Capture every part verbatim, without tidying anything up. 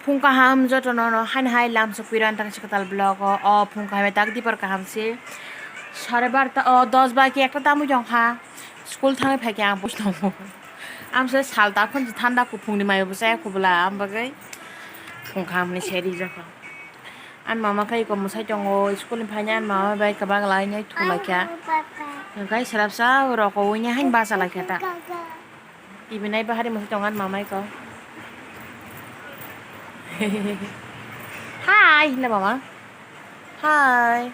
Phung kaham jotono no haino hai lamsok piro ang tang si kwtal vlog o, o phung kaham tak dipor kaham se sare barta o dos ba ki ekta tamui tong kha school thangwi phai khe ang buji tongo. Amse sal ta khon thanda kuphung ni mai bo chaya kubla am bagwi phung kaham ni se rijak kha. Ani mama khe eko mwsai tongo school ni phaina ani mama bai kwbang lai nai thulai kha. Hwnkhe swrapsa roko wngya haino bacha lai kha ta. Ibinai bahari musi tongan mamai ko. Hai, hinda mama. Hai.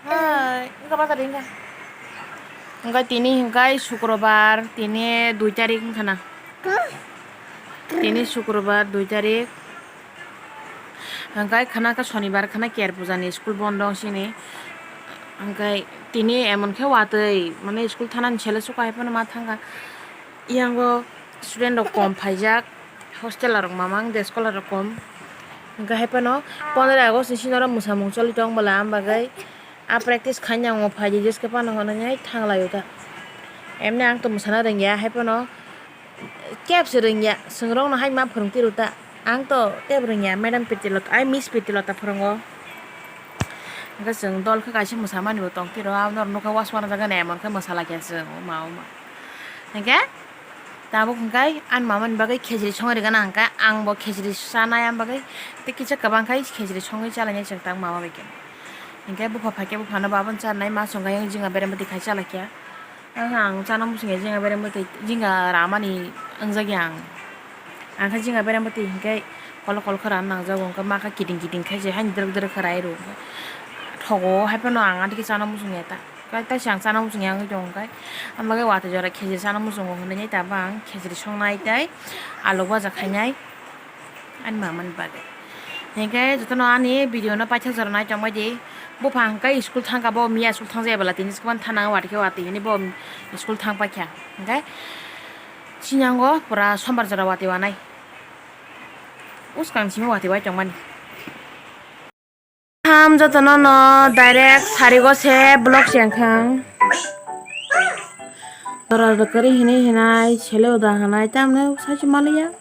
Hai. Engka bata ringka. Engka tini hingkai sukrobar, tini dui tarik wngkha na. Tini sukrobar dui tarik. Hingkai khana khe sonibar khana ker puja ni school bondo sini. Hingkai tini emon khe watwi mane school thanani sele suka hai phano ma thangkha. Yango student rok kom phaijak, hostel rok mamang de scholar rok kom. Hingkai hai phano pondro August ni sini oro mwsamung choli tong bwla am bagwi a practice khaina wngo phaidi jeske phano hwnwi thanglaio ta. Emni ang to mwsana rwngya hai phano. Kebse rwngya, chwng rokno hai ma phwrwng tiro ta. Ang to tebo rwngya, Madam Pritilota, ai Miss Pritilota phwrwngo. Hwnkhe chwng dol khe kaisa mwsamani bo tong tiro, abo norok nukha wasmana jaga ni emon khe mwsalaikha chwng, o ma, o ma. Hwnkhe tabuk hwnkhe ani mamani bagwi khejri songwi rwgana hwnkhe, ang bo khejri chanai, ani bagwi tei kisa kwbang khai khejri songwi chalainai chwng tang mama bai khe. Hwnkhe bupha phaikhe buphano bo abono chanai, ma chwng khe jinga berem bwtwi khai chalaikha. Ang, ang chana muchungya jinga berem bwtwi, jinga ramani wngjakya ang. Ang khe jinga berem bwtwi hinkhe kolok kolok khe rana nangjago, hwnkhe ma khe kiting kiting khe se haino dwrwk dwrwk khe rai rw. Thogo hai phano ang ani khe chana muchungya ta. Kai taisa ang chana muchungya wngwi tongo khe. Ang bagwi watwi jora khejri chana muchungo hwnwi tabo ang khejri songnai tei alu baja khainai. Ani mamani bagwi. Hinkhe jotono ani video no paithak jora nai tongbai di. Bupha hwnkhe school thangkha, bo miya school thangjaya bwla tini swkang thana watwi khe watwi hwnwi bo school thang paikha. Hinkhe sinango pura sombar jora watwi wanai. Uskang simi watwi wai tongmani. Ham jotono no direct sarigo se block se wngkha ang. Jora kwrwi hinwi hinai sele uda hinai tamne sachi maliya.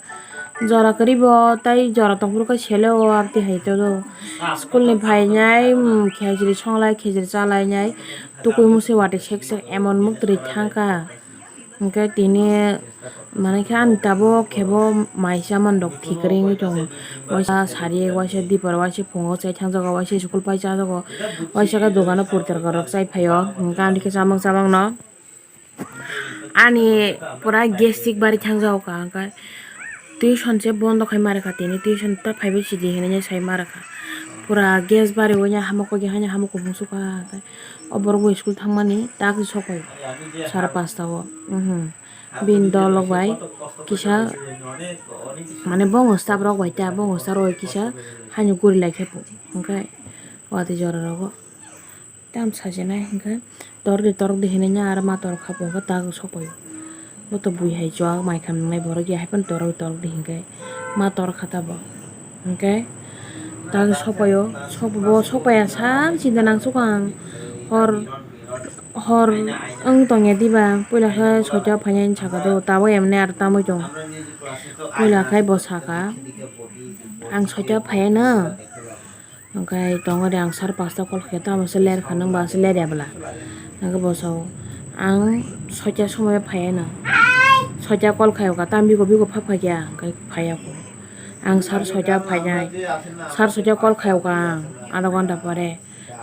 Jora kwrwi bo tei jora tongphuru khe sele o abte hai todo. School ni phainai, mm, khejri songlai khejri chalainai tukui musi watwi sek sek emon muktwi thangkha. Hwnkhe tini manwi khe ani tabuk khe bo mai chamani rok thik kwrwi wngwi tongo. Waisa sari, waisa dipor, waisa phungo chai thangjago, waisa school pai chajago, waisa khe dogano poritarka rok chai phaio. Hwnkhe ani khe chamang chamang no ani pura gastric bari thangjago ka, hwnkhe tuition se bondo khai marwkha tini, tuition ta phaibai sidi hinwi sai marwkha. Pura gas bari oini hamakuk haino hamakuk hung sukha, hwnkhe o borok bo school thangmani tak sok bai sara pasta o. Mhm. Bini dolok bai kisa, mane, bongos chabrok bai ta, bongos chabrok bai kisa haino guri lai khe po, hwnkhe watwi jora rogo tam sajinai hwnkhe tordi tordi hinwi aro ma tor kha po, hwnkhe tak sok bai o. Bo to bui hai chuak mai kha nwngnai borok ya, hai phano torok torok di hinkhe ma tor kha tabuk. Hinkhe tak sokpaio, sok, bo sokpaiya sak chinta nang sukha ang. Hor, hor wng tongya diba, puila khe soita phainai hinwi sakha do, tabuk emne aro tamwi tong. Puila khe bo sakha, ang soita phaiya no. Hwnkhe tongo de ang sar pasta call khe tamo se ler kha nang ba se ler ya bwla. Hwnkhe bo sao ang soita somoi phaiya no. Soita call khaio ka tam bigo bigo pha phaikya hwnkhe phaiya ko. Ang sar soita phainai. Sar soita call khaio ka ang adha ghonta pore.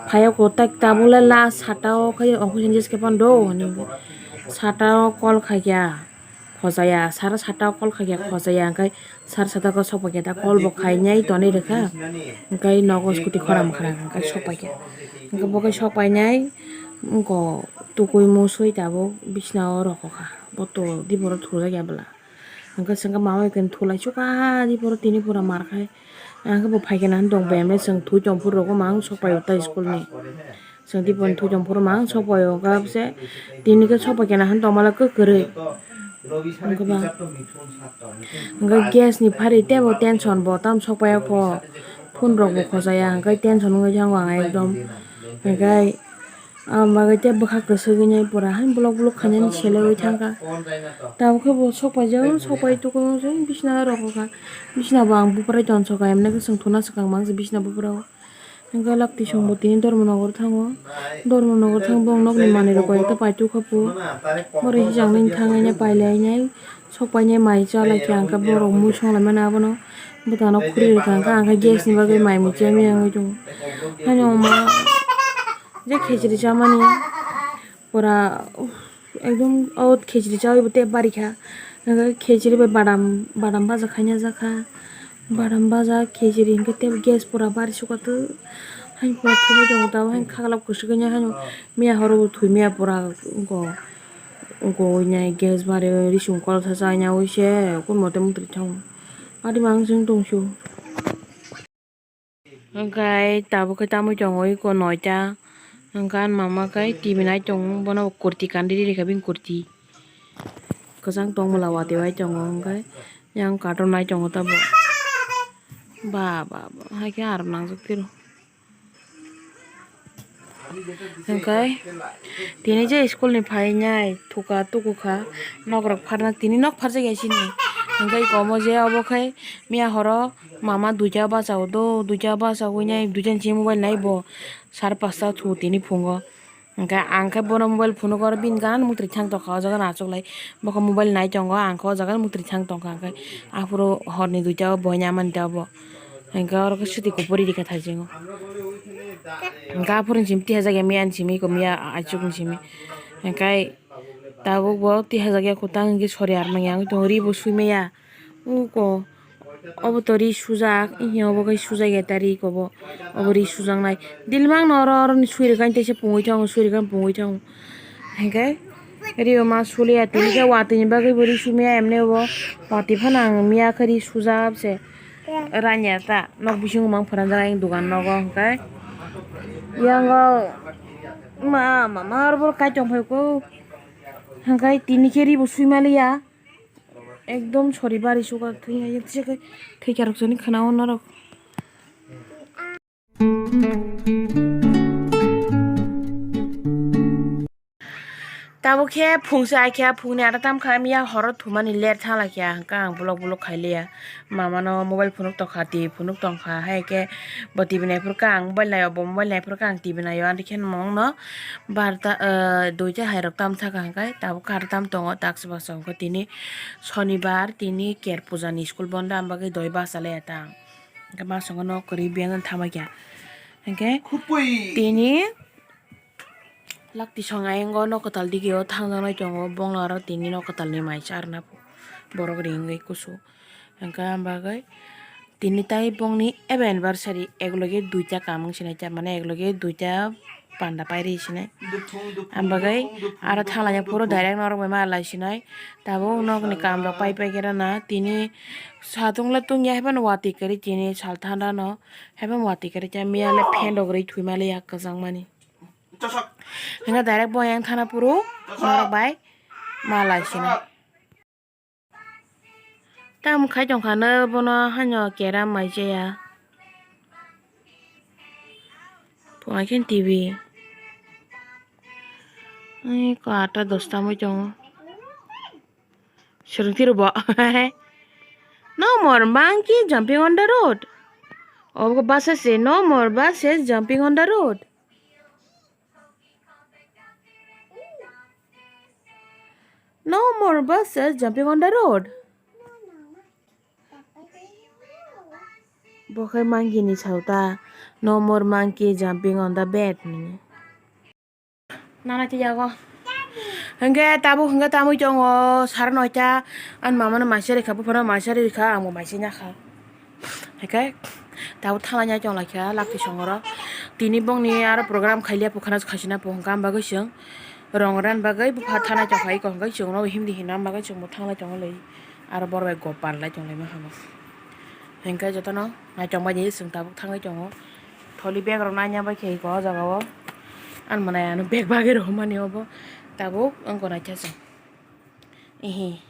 Phaiya ko tak tabuk le last sata o khai office ni jeske phan do hwnwi. Sata o call khaikya. Khojaya, sara sata o call khaikha khojaya, hwnkhe sara sata o sok paikha da call bo khainai tonwi rwkha, hwnkhe nogo scooty khorang mwkhwrang hwnkhe sok paikha, hwnkhe bo khe sok painai wngkha tukui musui tabuk bisina o rwkha, bo to diboro thujak ya bwla, hwnkhe swngkha mama bai khe thulai sukha diboro tini pura mar khai, hwnkhe bo phaikhe nang tong bai chwng thui tong phuru rwgo mang sok paio ta school ni. Chwng tei bo thwi tong phuru mang sok pai o, hwnkhe se tini khe sok pai khe nahani tongma le kwrwi. Hwnkhe ba, hwnkhe gas ni phari teibo tension bo tam sok pai o kho. Phone rok bo khochaya, hwnkhe tension wngwi thango ang ekdom. Hwnkhe Ang bagwi tei bwkha kwswk wngnai pura hai bulok bulok khainani selewui thangkha. Tabukhe bo sok paijak, sok pai tukuno se bisna rokha. Bisna bo ang buphrai tonsokha, emne khe chwng thuna swkang mang se bisna buphra o. Hwnkhe lak twisong bo tini Dharmanagar thango. Dharmanagar thang bong nokni manwi rok koi ta pai tukha pu. Oro hijak nini thang ene pai lai nai. Sok painai mai cha lai kha, hwnkhe borok mui song lai mani abono. Bwtano khuri rwkha, hwnkhe ang khe gas ni bagwi mai mui cha maya wngwi tongo. Haino omo je khichiri chamani pura, uff, ekdom o khichiri chawi bo tei bari kha. Hwnkhe khichiri bai badam, badam baja khaina jakha. Badam baja khichiri hwnkhe tei gas pura bari sukha twi. Haino pura thumwi tongo, tamo haino khaklap kwswk haino miya horo bo thwi maya pura go. Gowinai gas bari risum kolsa chaina wi se kun mote mukti thango. Adi mang chwng tongsu. Hwnkhe tabuk khe tamwi tongo iko noita. Hwnkhe ani mama khe T V nai tongo, bono kurti kandi rikha bini kurti. Kwchang tongmwla watwi bai tongo, hwnkhe yang cartoon nai tongo tabo. Ba, ba, ba, hai khe aro nangjak tiro. Hwnkhe tini je school ni phainai thuka tukukha, nok rok pharna, tini nok pharjakya sini. Hwnkhe iko omo je obo khai miya horo mama duita bachao do, duita bachawi nai duita ni simi mobile nai bo sar pasta thu tini phungo. Hwnkhe ang khe bono mobile phunuk oro bini gana muktrwi thang tongkha, o jaga no achuklai. Bo khe mobile nai tongo, ang khe o jaga no muktrwi thang tongkha, hwnkhe aphuru horni duita o boina mani da bo. Hwnkhe oro khe swtwi kupuri rikha thaisingo. Hwnkhe aphuru ni simi tihajakya miya ni simi, iko miya achuk ni simi. Hwnkhe tabuk bo tihajakya kwtang hwnkhe sori armani wngwi tongo, ri bo swi maya. Uko obo to ri sujak, ihi obo khe sujak ya ta ri kobo. Obo ri sujaknai. Dilmang no oro, oro ni sui rwkha, teisa pungwi thango, sui rwkha pungwi thango. Hwnkhe rio ma suliya tini khe watwi ni bagwi bo ri sumya emne bo. Watwi phano ang miya khe ri sujak se. Ranya ta nok bisingo mang pharanjak ayang dogan nogo hwnkhe. Yango ma, ma, ma oro bo kaichom phai ko. Hwnkhe tini khe ri bo sui maliya. Ekdom sori bari sukha thwi hai se khe thwi khe rok soni khna o norok. Tabuk khe phungsa ai khe phungni ata tam kha miya horo thumani ler thala khe hwnkhe ang bulok bulok khai liya. Mama no mobile phunuk tongkha, twi phunuk tongkha, hai khe bo twi naifuru kha ang mobile naio, bo mobile naifuru kha ang twi naio, ani khe nwng no barta, ah, duita hai rok tam thaka hwnkhe tabuk kha tam tongo, tak se baksa hwnkhe tini sonibar, tini ker puja ni school bondo, ang bagwi doi basa le ta ang hwnkhe ma songo nok kwrwi biyang thamai kha hwnkhe tini. Lak tisong ayang o nok kwtal digi o thang jaknai tongo, bongla aro tini nok kwtal ni mai charwna borok ringwi kusu. Hwnkhe ang bagwi tini tai bongni abo anniversary, ek loge duita kamung sinai, mane ek loge duita panda pairi sinai. Ang bagwi aro thanglaina phuru direct norok bai ma lai sinai. Tabuk nokni kam rok pai pai khe rana tini satung le tungya, haiphano watwi kwrwi tini sal thanda no, haiphano watwi kwrwi khe miya le fan rok rwi thwi maliya kwchangmani. Hingke direct bo yang thana phuru norok bai ma lai sina. Tam khai tongkha no bono haino keram mai chaya. Phunai khe T V. Ai ko atta dosta mui tongo. Swrwng tiro bo. No more monkey jumping on the road. Obo buses se, no more buses jumping on the road. No more buses jumping on the road. Bo khe monkey ni sauta, no more monkey jumping on the bed hwnwi. Nana twi yago. Hwnkhe tabuk hwnkhe tamwi tongo sara noita. Ani mama no maisa rikha, buphano maisa rikha, ang bo maisa yakha. Hwnkhe tabuk thanglai nai tonglaikha lakti songoro. Tini bongni aro program khailiya phukhana khaisina phu hwnkha, ang bagwi chwng rong ran bagwi bupha thanai tongkha iko hwnkhe chwngno himdi hina bagwi chwngbo thanglai tongolai. Aro borok bai gopal lai tonglaima hamo. Hwnkhe jotono naitong bai di chwng tabuk thangwi tongo. Tholi bag rok nanya bai khe iko o jaga o. Ani mwnai ano bag bagwi rw mani obo tabuk wngkha naikhe chwng. Ehe.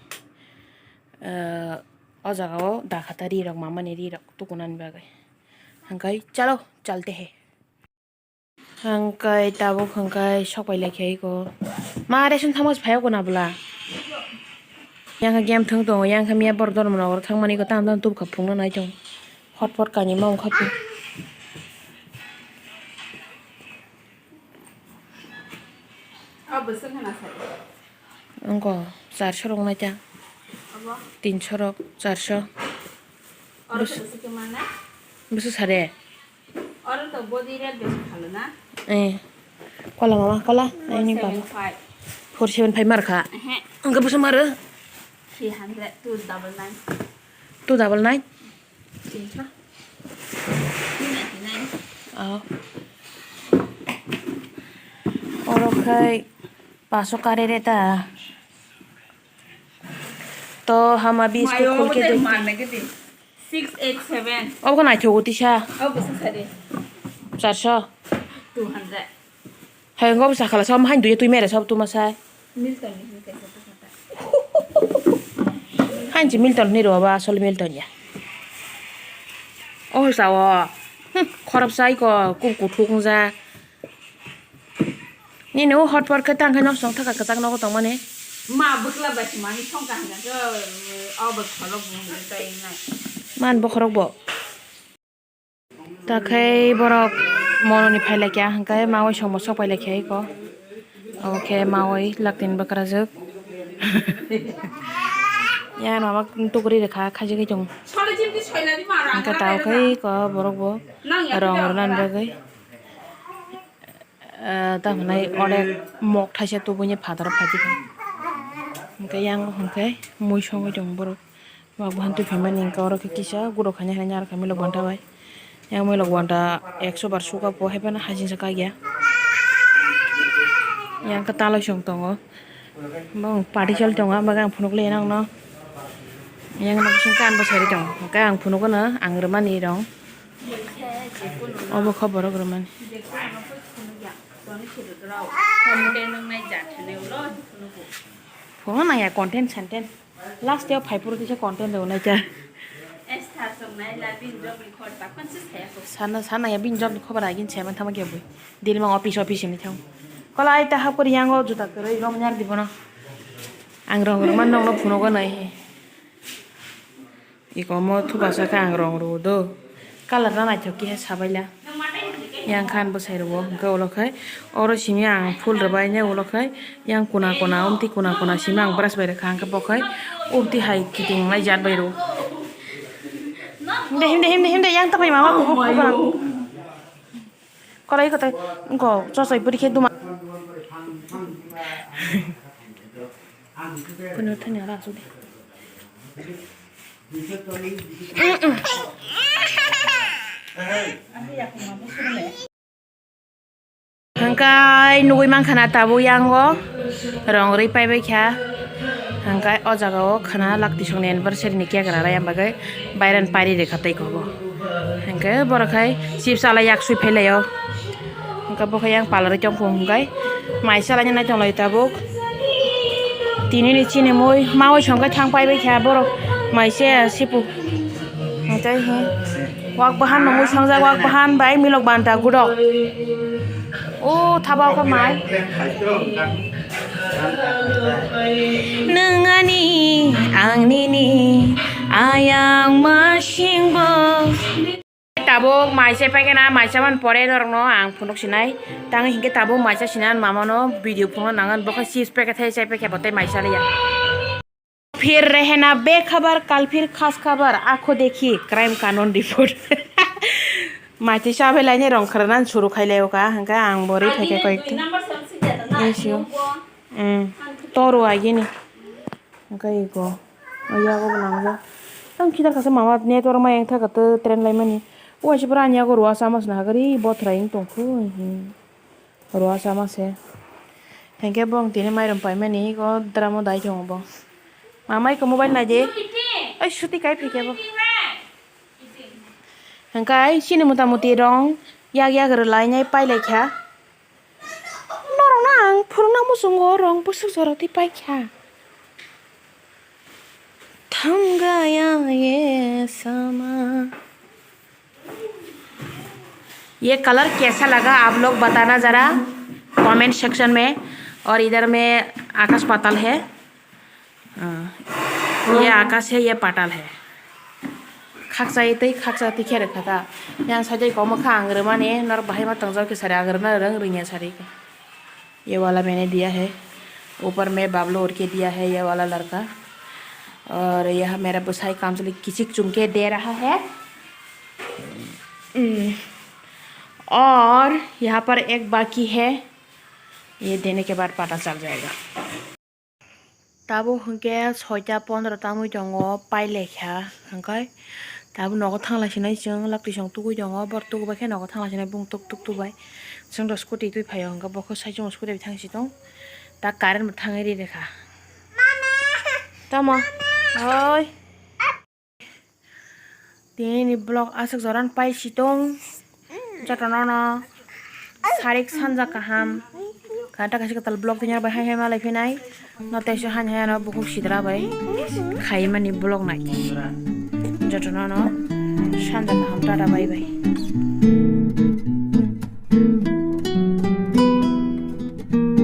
O jaga o dakha ta ri rok mamani ri rok tukunani bagwi. Hwnkhe chalo chalte he. Hangkai tabuk hangkai sok pai lai khe iko. Ma ration thangma se phai oko na bwla. Yang kha game thwng tongo, yang kha miya borok dormo nogoro thangmani iko, tamo tamo tubukha phungna nai tongo. Hot pot kainwi ma wngkha phi. O bwswk hwnna sai. Wngkha charso rok nai ta. Obo? Tinso rok, charso. Oro bwswk khe mana? Bwswk sade? Oro to body rate besi khalo na? Eh. Kola mama, kola. Four seven five. Four seven five mar kha. Ehe. Wngkha bwswk maro? Three hundred, two double nine. Two double nine? Tinso. Two ninety nine. Oh. Oro khai paso kare re ta. To hama bi isko khul ke de. Mar na ke de. Six eight seven. Obo naithogo tisa. Obo bwswk sade. Charso. Two hundred. Hai, ngo bwsa khala som hain duya twi mere sob tuma sai. Milton ni hinwi kaisa bwsa ta. Hain si Milton ni ro ba, asol Milton ya. Oh, sao. Hmm, khorop sai ko, ku kuthuk ja. Nini o hot pot khe tang khe nok song thaka kwchak nogo tongmani. Ma bwkla bai se mani song kaham khe, o bwkha rok bo hwnwi tai nai. Man bokhorok bo. Ta khai borok mononi phai lai kha, hwnkhe maui songbo sok pai lai kha eko. Obo khe maui laktini bwkrajwk. Yan mama tuguri rwkha, khaji khai tongo. Hwnkhe ta khai eko borok bo rong rwnani bagwi. Ah, ta hwnai onek mok thaisa tubuini phataro phaikha. Hwnkhe yang hwnkhe mui songwi tongo borok. Wak bahan twi phaimani hwnkhe oro khe kisa guro khaina hinwi arokha milok banta bai. Yang milok banta ekso bar suka po haiphano hajinsa kakya. Yang khe taloi song tongo. Bo party choli tongo, ang bagwi ang phunukliya nokno. Yang nok bising kan bo sari tongo. Hwnkhe ang phunukgwno ang rwmani rong. Obo khe borok rwmani. Phunuknaya content santent. Last o phai phuru kisa content rwnai ta. Sana, sana ya bini jokni khobar agin se man thama khe bui. Dili mang office, office ni thang. Kola ai ta hap kori yang o juta kwrwi rom nyar di bono. Ang rong rwma nokno phunukgwnai. Iko omo thupasa khe ang rong rw do. Colour no naithok khe sabaila. Yang khan bwsai rwo hwnkhe ulo khai oro simi ang phul rwbaini ulo khai yang kuna kuna omtwi kuna kuna simi ang brush bai rwkha hwnkhe bo khai omtwi hai kiting lai jat bai rwo. Himde, himde, himde, himde, yang tapai mama kubu kubu. Kolai kotai wngkha chosai pori khe duma. Kunu thani ora asuk de. Hwnkhe nugui mankha na tabuk yango rong rwi paibai kha. Hwnkhe o jaga o khwna lak tisongni anniversary ni cake rara yang bagwi bairan pari rwkha tei kobo. Hwnkhe borok hai chips alai yak sui phailaio. Hwnkhe bo khe yang parlour o tongkho hwnkhe mai chalaina nai tonglai tabuk. Tini ni chini mui maui songkhe thang paibai kha borok mai se sipu. Hwnkhe he wak bahan no mui songjak wak bahan bai milok banta gudok. O thaba khe mai. Nwng ani ang nini ayang masingbo. Tabuk mai se paikhe na mai chamani pore norokno ang phunuk sinai. Tang hinkhe tabuk mai cha sinai mamano video phunukna nangan bokhe chips packet hai chai paikhe bo tei mai chaliya. फिर रहना बेखबर, कल फिर खास खबर, आंखों देखी क्राइम कानून report. Maitwi chabai laini rong khwrwnan suru khai lai o ka, hwnkhe ang bo ri phaikhe koyekti. Yes, yo. Mm. Toru agini. Hwnkhe iko. O yago bo nangjak. Ang khitar kasa mama network ma yang thaka to train laimani. O aisi pura ani yago rua sama sna hagari bothra ing tongkhu. Rua sama se. Hwnkhe bo ang tini mairum paimani o dramo dai tongo bo. Mama iko mobile nai di. Oi suti kai phaikhe bo. Hwnkhe ai chini mota moti rong yak yak rwlainai pailaikha. Norokno ang phunukna muchungo rong bwswk jorok twi paikha. Thang gaya ye sama. ये कलर कैसा लगा आप लोग बताना जरा comment section में। और इधर में आकाश पाताल है। अ, ये आकाश है, ये पाताल है। Khakchai tei khakchai tei khe rwkha ta. Yang sajai komo kha ang rwmani, nor bahai ma tongjak khe sari ang rwna rwng rwngya sari. ये वाला मैंने दिया है, ऊपर में बाबलू उड़ के दिया है ये वाला लड़का। और यह मेरा बसाई काम चले किचिक चुम के दे रहा है। हम्म। और यहाँ पर एक बाकी है, ये देने के बाद पता चल जाएगा। Tabuk hwnkhe soita pondro tamwi tongo, pai laikha hwnkhe tabuk nogo thanglai sinai chwng, lakti song tugui tongo, bor tugu bai khe nogo thanglai sinai bung tuk tuk tubai. Chwng rok scooty twi phaio hwnkhe bo khe saichung scooty bai thang si tong. Ta current bo thangwi ri rwkha. Tamo? Oi. Tini ni vlog aswk joran pai si tong. Jotono no sarik sanja kaham. Kanta kaisa kwtal vlog tini bai hai hai malai phinai. No teisa hai hai ano bukhuk sidra bai. Khaimani vlog nai. Jotono no sanja kaham, tata bye bye.